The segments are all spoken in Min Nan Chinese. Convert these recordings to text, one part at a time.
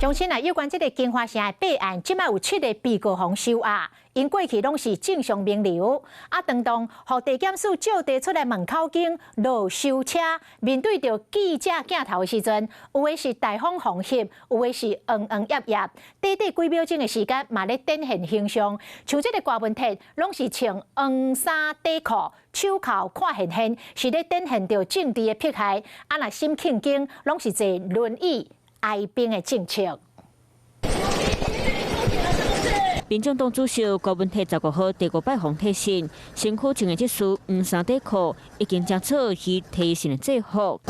中心啊，有關這个京華城的弊案，這擺有七个被告予收押，𪜶過去攏是政商名流。啊，當當予地檢署照地出來問口供，落收車，面對著記者鏡頭的時陣，有的是大方予翕，有的是哽哽揜揜，短短幾秒鐘的時間，嘛咧展現形象。像這个郭文鐵，攏是穿黃衫短褲，手銬看現現，是咧展現著政治的迫害。啊，若沈慶京，攏是坐輪椅哀兵的政策。民眾黨主席郭文鐵15號第五擺予提訊，身軀穿的這束黃衫短褲已經成做伊提訊的制服。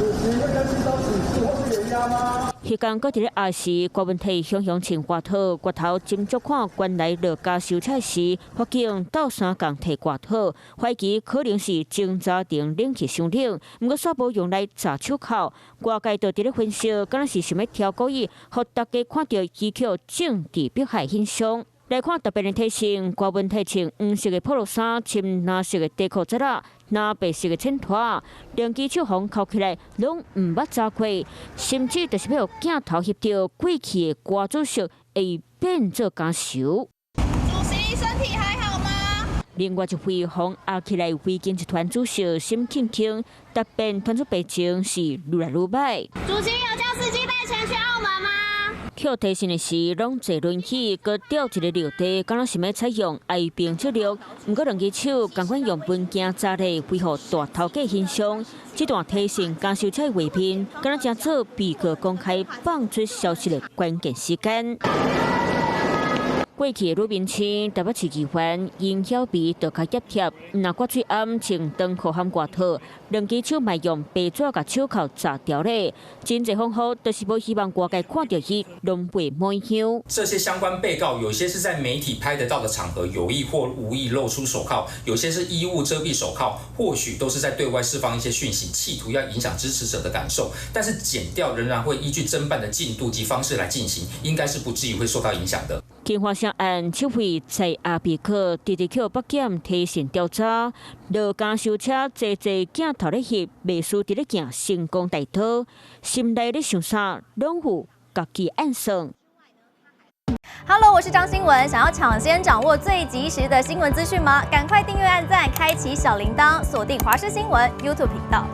彼工閣佇咧亞視，郭文鐵雄雄穿外套，額頭斟酌看原來落加收車時，法警鬥相共提外套，懷疑可能是偵查亭冷氣傷冷，毋過煞無用來紮手銬。外界就佇咧分析，敢若是想欲挑故意，予大家看著伊予政治迫害影響。來看特別的提醒，郭文鐵穿黃色的破落衫，深藍色的短褲仔啦，藍白色的淺拖，兩支手予銬起來，攏毋捌紮過，甚至就是欲予鏡頭翕著過去的郭主席會變做家仇。主席身體還好嗎？另外一位予押起來維京集團主席沈慶京，答辯傳出病情是愈來愈䆀。主席有叫司機帶錢去澳門嗎？予提訊的時，攏坐輪椅，閣吊一个尿袋，敢若是欲採用哀兵策略。毋過兩支手仝款用文件紮咧，維護大頭家形象。這段提訊監收車畫面，敢若成做被告公開放出消息的關鍵時間。過去的女明星台北市議員殷曉薇就較業貼，毋若掛喙罨穿長褲和外套，兩支手嘛用白紙共手銬紮牢咧，真濟方法都是無希望外界看著伊狼狽模樣。這些相關被告，有些是在媒體拍得到的場合有意或無意露出手銬，有些是衣物遮蔽手銬，或許都是在對外釋放一些訊息，企圖要影響支持者的感受。但是檢調仍然會依據偵辦的進度及方式來進行，應該是不至於會受到影響的。京華城案七位在押被告，直直予北檢提訊調查，落監收車濟濟鏡頭咧翕，袂輸佇咧行成功大道，心內咧想啥，攏有家己按算。 Hello，我是張新文，想要搶先掌握最及時的新聞資訊嗎？趕快訂閱、按讚、開啟小鈴鐺，鎖定華視新聞 YouTube 頻道。